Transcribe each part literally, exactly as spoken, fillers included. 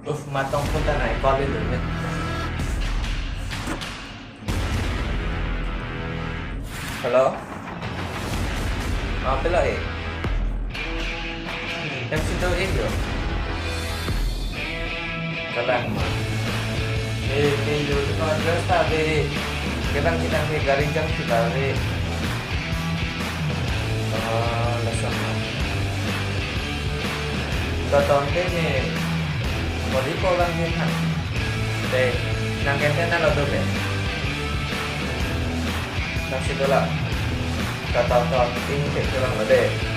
Uf, matong pun tanai call itu, ya. Hello? Ah, pela eh? Yang situ eh, yo. Kalang ma. Eh, eh, yo, itu address tadi. Kita, kita ke gari jam kita, eh. Ah, lason ma. Katonte ne, modi ko lang hen ha. Te, nang kente na lo do be. Nang si dola. Katonte, ini ke tulang lo de.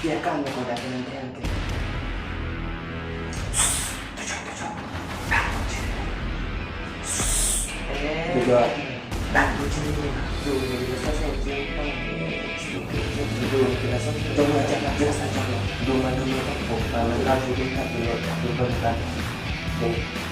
Biarkan mereka datang nanti, nanti. Tujuh, tujuh. Bang, tujuh. Eh. Tujuh. Bang, tujuh. Tujuh, tujuh. Tujuh, tujuh. Tujuh, tujuh. Tujuh, tujuh. Tujuh, tujuh. Tujuh, tujuh. Tujuh, tujuh.